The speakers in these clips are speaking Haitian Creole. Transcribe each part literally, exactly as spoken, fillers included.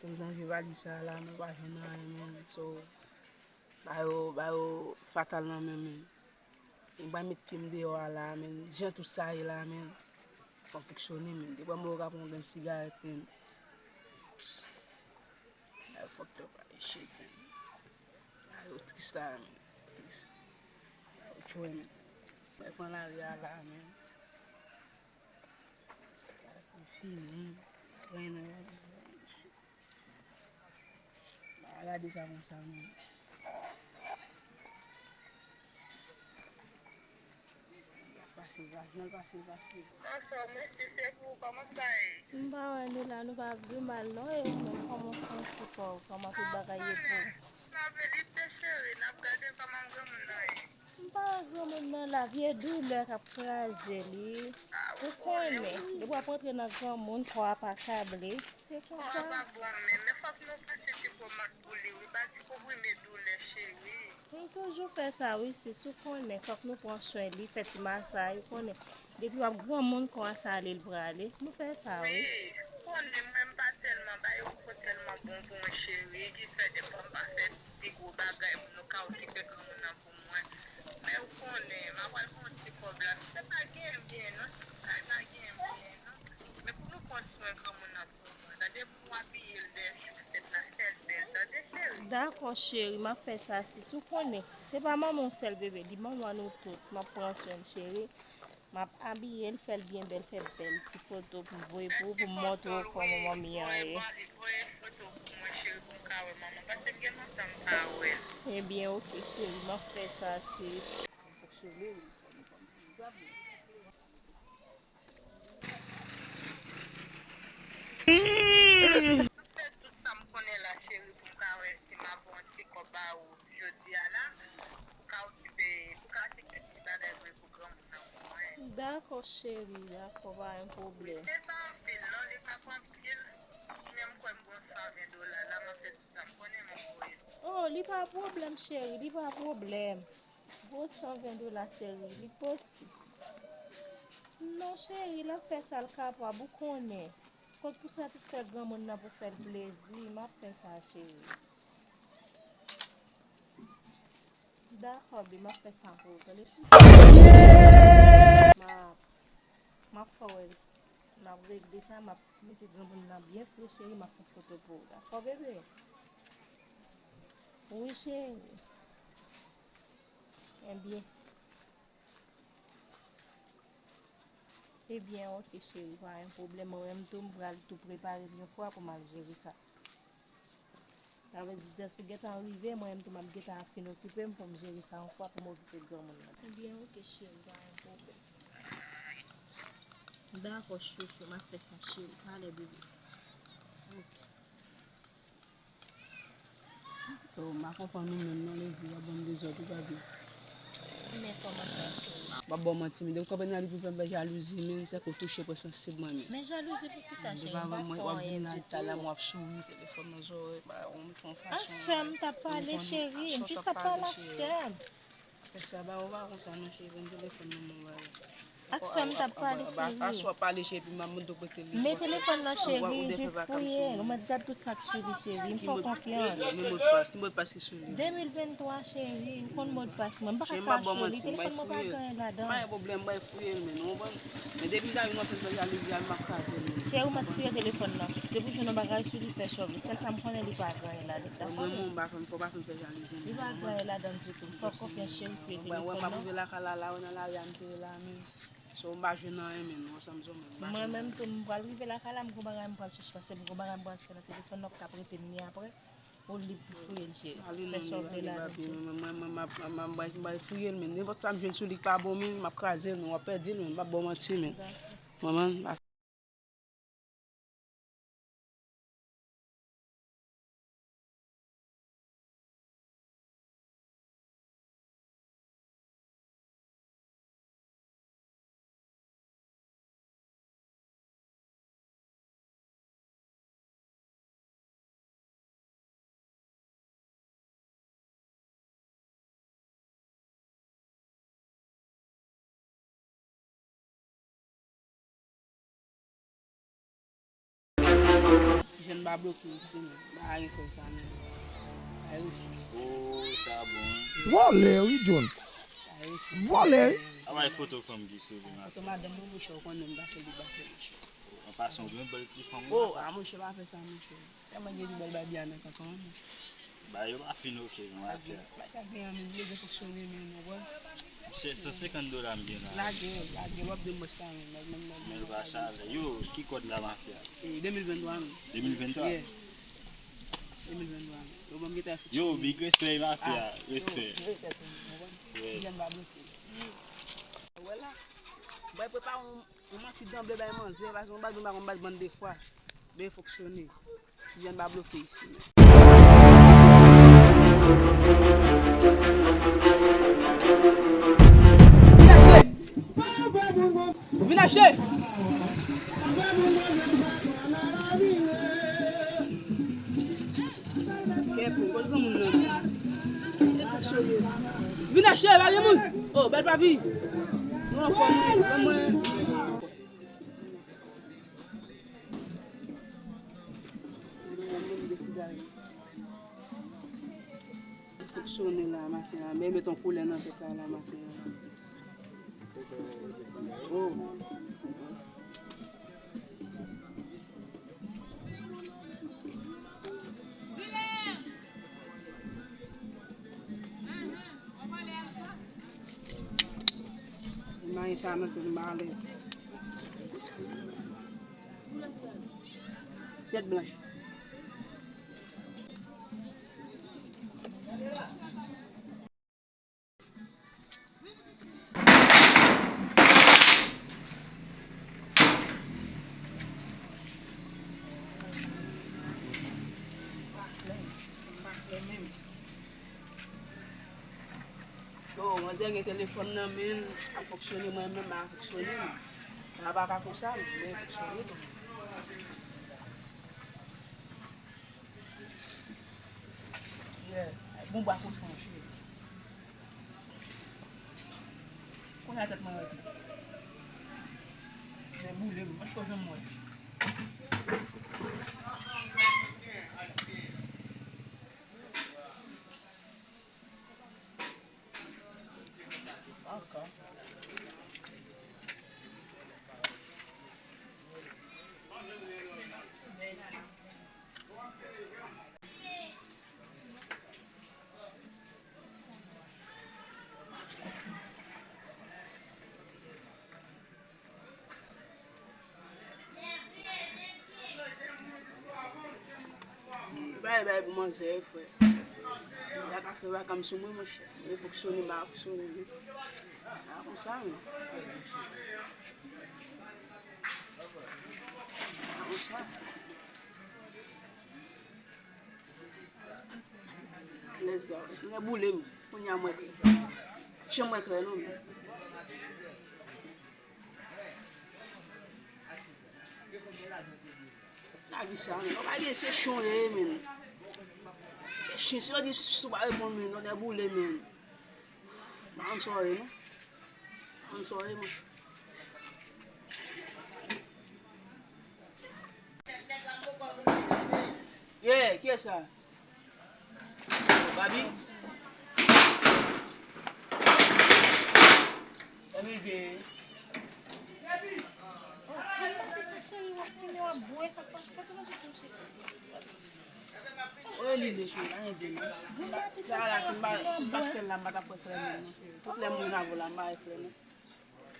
Tèm nan vye valiz sa la, nou pa jwenn anyen, men. So, ba yo, ba yo fatal nan men, men. Mwen pa met pye m deyò a la, men. Jan tout sa ye la, men. Fò m fonksyone, men. Depi mwen ka pran yon grenn sigarèt, men. Ay, fòk yo pa eche, men. Ay, yo tris la, men. Tris. Ay, yo tchwe, men. Mwen pran lari a la, men. Fini. Trennen. Ba gade sa konsa, men. Pase, pase, pase, pase. Anfòm, wi, si se pou ou, kòman sa ye? M pa wè nou la, nou pa pi mal, non, e ou menm, kòman w santi kò w, kòman tout bagay ye pou ou? Sa vle di, cheri, n ap gade kòman granmoun nan ye. M pa wè granmoun nan la, vye doulè k ap kraze li. Ou konnen, depi w ap rantre nan granmoun, kò a pa ka ble. Se konsa. Kò a pa bon, men, men fòk nou pase ti pòmad pou li, wi. Ba ti konprime doulè, cheri. M toujou fè sa, wi, sis, ou konnen. Fòk nou pran swen li, fè ti masaj, ou konnen. Depi w ap granmoun, kò a sa ale, l prale. Nou fè sa, wi. Wi, ou konnen, mwen, m pa tèlman, bagay yo poko tèlman bon pou mwen, cheri, ki fè defwa m pa fè pi gwo bagay pou nou ka okipe granmoun nan pou mwen. Men ou konnen, m a pral pran ti kòb la. Misye pa genyen byen, non. Misye pa genyen byen, non. Men pou nou pran swen granmoun nan pou mwen. Gade pou nou abiye l dèyè chouchèt la, fè l bèl. Tande, cheri? Dakò, cheri, m ap fè sa, sis, ou konnen. Se pa manman w sèl, bebe, li manman nou tout. M ap pran swen l, cheri. M ap abiye l, fè l byen bèl, fè bèl ti foto pou m voye pou ou, pou m montre w kòman manmi an ye. Voye foto pou mwen, cheri, pou m ka wè manman, paske m gen lontan m pa wè l. Ebyen, oke, cheri, m ap fè sa, sis. M fè tout sa m konnen la, cheri, pou m ka wè si m ap yon ti kòb ba ou. Jodi a la, pou ka okipe, pou ka achte kèk ti bagay vre pou granmoun nan pou mwen. Dakò, cheri, dakò, pa gen pwoblèm. Se pa anpil, non, li pa pou anpil. Menm kwè m gon san ven dola la, m ap fè tout sa m konnen, m ap voye. Oh, li pa pwoblèm, cheri, li pa pwoblèm. Gon san ven dola, cheri, li posib. Non, cheri, l ap fè sa l kapab, ou konnen. Kot pou satisfè granmoun nan, pou fè l plezi, m ap fè sa, cheri. Dakò, baby, m ap fè sa pou ou, tande? M ap, m ap fè w wè. N ap regle sa, m ap mete granmoun nan byen fre, cheri, m ap fè foto pou ou, dakò, bebe? Wi, cheri. Ebyen. Ebyen, oke, cheri, pa gen pwoblèm. Mwen menm tou, m pral tou prepare m yon fwa pou m al jere sa. Sa vle di, dèske gentan rive, mwen menm tou, m ap gentan fin okipe m pou m jere sa yon fwa pou m okipe granmoun nan. Ebyen, oke, cheri, pa gen pwoblèm. Dakò, chouchou, m ap fè sa, cheri. Talè, bebe. Oke. Yo, m pa konprann ou menm non, Lady, w ap ban m dezòd, ou pa vle. Men kòman sa, cheri? W ap ban m manti, men depi w kanpe nan li pou fè m fè jalouzi, men sèke w touche pwen sansib mwen, men. Men jalouzi pou kisa, cheri? M pa fè w anyen ditou. Talè, w ap souri, telefòn nan zòrèy, ba, w met yon fason. Ak sè m t ap pale, cheri, m jis t ap pale ak sè m. Fè sa, ba, ou pa konsa non, cheri, ban m telefòn nan, mwen ba ou. Ak sè m t ap pale, cheri. Aswè w ap pale, cheri, epi m ap montre w kote li. Men telefòn nan, cheri, jis fouye l. Ou mèt gad tout sa k sou li, cheri. M fè w konfyans. Men modpas, ki modpas ki sou li? De mil venntwa, cheri. Ou konn modpas mwen. M pa ka kache li. Telefòn mwen pa gen anyen ladan l. Pa gen pwoblèm, bay fouye l, men, ou konprann? Men depi m ta vin, w ap fè m fè jalouzi a, m ap kraze l, men. Cheri, ou mèt fouye telefòn nan. Depi w jwenn yon bagay sou li, fè sòti. Sèl sa m konnen, li pa gen anyen ladan l. Dakò? Mwen, mwen, m pa fè m, fò pa fè m fè jalouzi, men. Li pa gen anyen ladan l ditou. Fè w konfyans, cheri, fouye telefòn nan. Wè, m ap rive lakay la, la, wè, nan lari a m te ye la, men. So, m pa jwenn anyen, men, non, sa m di w, men, m pa jwenn anyen. Mwen menm tou, m pral rive lakay la, m gon bagay m pral chèche, paske m gon bagay m pral fè nan telefòn nan, k ap rete m li apre. Ou lib pou fouye l, cheri. Fè sa w vle ladan l. Mwen, mwen, mwen, m ap, m ap, m ap, m ap fouye l, men nenpòt sa m jwenn sou li k pa bon, men, m ap kraze l, men, w ap pèdi l, men, m p ap ba w manti, men. Dakò. Manman, Pa bloke isi, non. Pa gen fè sa, non. Pa resi. Oh, sa bon. Vòlè, wi, John. Pa resi. Vòlè, wi. A bay foto fanm ki sou li, ma. Foto madanm mwen, monchè, ou konnen m pase li pase, monchè. An pasan, ou gen bèl ti fanm, wi. Oh, a, monchè, pa fè sa, monchè. Tèlman gen pi bèl babyan nan kanton an, monchè. Bagay yo pa fin oke nan afè a. Bagay sa gen an, men vle gen fonksyone, men nou wè. Se san senkant dola m gen la. Lage, lage, w ap di m sa, men, men, men, men, men l pa chalè. Yo, ki kòd la, mafya? E, de mil venntwa, men. De mil venntwa? Yeah. De mil venntwa, men. Yo, ban m gete fonksyone. Yo, big respè, mafya. Ah, respè. Yo, respè pou nou, nou wè. Yeah. Jèn pa bloke. Yeah. Wè la. Bay prepare yon Yon manti danble bay manzè, paske yon baz, yon baz, yon baz, bann de fwa. Ben fonksyone. Jèn pa bloke isi, men. Vin achte! Vin achte! Kèt, kote granmoun nan? Vin achte, pa gen moun. Oh, bèl papi. Nou anfòm, wi. Ban mwen. Fonksyone la, maten an. Men met yon koulè nan tèt la, la, maten an. Oh. Mayi sa nan tèt m alèz. Tèt blanch. Yo, manzè gen telefòn nan men l, ap fonksyone, mwen menm pa fonksyone, men. Sa pa ka konsa, men fonksyone tou. Yeah, bon bwa kochon, cheri. Kounye a tèt mwen wè tou. Men boule m, mwen poko janm wè. Ok. Bay, bay pou manzè, frè. Manzè ka fè vakans sou mwen, monchè. Mwen fonksyone, m pa fonksyone, wi. A, konsa, wi. A, konsa. Lèzòd, mwen boule m. Kounye a mwen klè. Jan mwen klè, non, men. Lavi sa, men. Ou pa gen se chon ye, men. Se chen, si yo di sou pa reponn, men, nou te boule, men. Pa ann sòre, non. Pa ann sòre, men. Yeah, kiyès sa? Babi? Babi vye. Oh, men sa cheri, w ap fimen, w ap bwè, sa k pa fè ti manje pou cheri. Oye li vle cheri, pa gen de non. Sa la, si m pa, si m pa t fè l la, m pa t ap wè klè menm non, cheri. Tout lè m vin avè w la, m pa wè klè non.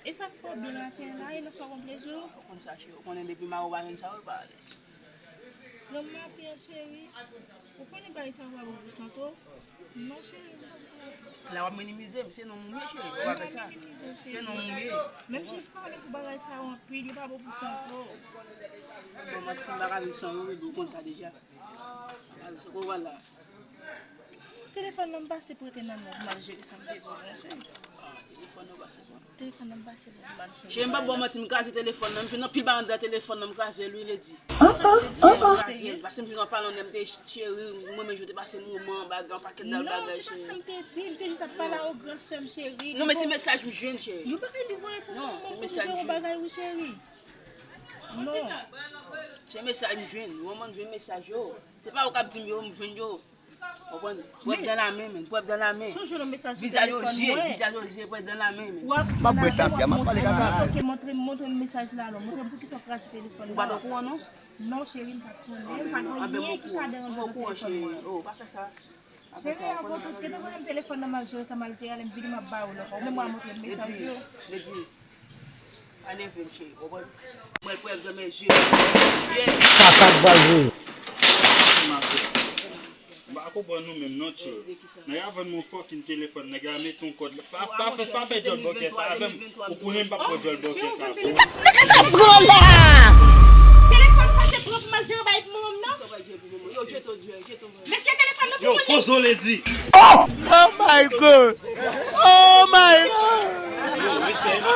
E sa k fè w byen maten an la, e lè swa konn plezi w? Ou konn sa, cheri. Ou konnen depi mayo pa vin sa, ou pa alèz. Granm maten an, cheri. Ou konnen bagay sa yo pa bon pou sante w? Non, cheri, m pa pran. La, w ap minimize m. Se nonm ou ye, cheri. Ou pa fè sa. Se nonm ou ye. Menm jis pale pou bagay sa yo anpil, li pa bon pou sante w. Bon, manti, m pa ka viv san ou, baby, ou konn sa deja. Alò, sa k ou pral la? Telefòn nan m pase prete nan men w pou m al jere sa m te di w, monchè. Ah, telefòn nan pase pou. Telefòn nan m pase pou m al jere. Cheri, m p ap ba w manti, m kraze telefòn nan. M jwenn anpil bagay anndan telefòn nan, m kraze l, wi, Lady. M kraze l, paske m jwenn anpil anndan, m te cheri, mwen menm, m te pase moman, bagay, yon pakèt dal bagay, cheri. Non, se pa sa m te di, m te jis ap pale a yon gran sè m, cheri. Non, men se mesaj m jwenn, cheri. Yon bagay li voye pou mwen, pou m jere yon bagay, wi, cheri. Non. Se mesaj m jwenn. Ou konprann, m jwenn mesaj yo. Se pa ou k ap di m yo, m jwenn yo. Konprann? Prèv dan lamen, men. Prèv dan lamen. Sonje nan mesaj sou telefòn mwen. Vizaj yo je, vizaj yo je, prèv dan lamen, men. M ap bwè tapya, m ap pale kaka. Ok, montre m, montre m mesaj la, non. Montre m poukisa w kraze telefòn la. Ou pa t okouran, non? Non, cheri, m pa t konnen. M pa gen anyen ki ka deranje w nan telefòn mwen. Oh, pa fè sa. Cheri, avan tout, gentan voye m telefòn nan, m al jere sa m al jere, lè m vini m ap ba ou l ankò. Ou menm w a montre m mesaj yo. Lady, Lady, pa nève m, cheri, w konprann? Mwen l prèv dan men je. Kaka k pral jere. M pa konprann nou menm non, cheri. Nèg la vann mwen yon fucking telefòn, nèg la mete yon kòd. Pa, pa fè, pa fè djòl bòkè sa avè m. Ou konnen m p ap pran djòl bòkè sa avè w. Sa, men ki sa pran la? Telefòn pa se pran pou m al jere bay pou manman m, non? Mesye, telefòn nan pou mwen. Yo, poze w, Lady. Oh! Oh my God! Oh my God! Oh!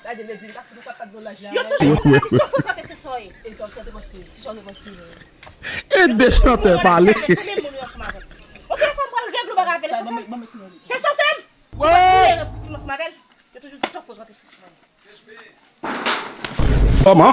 Gade, Lady, li ka fout ou pat pat do laj la. Yo toujou konn ap sofre kote se soye. E sa w te panse? Ki sa w te panse? E de chantè pale. Se menm moun yo ansanm avè m. Ou telefòn pral regle w bagay avè l, se sofè m. Se sofè m. Ou pa koule pou fin ansanm avè l. Yo toujou di sofre kote se soye. Kòman?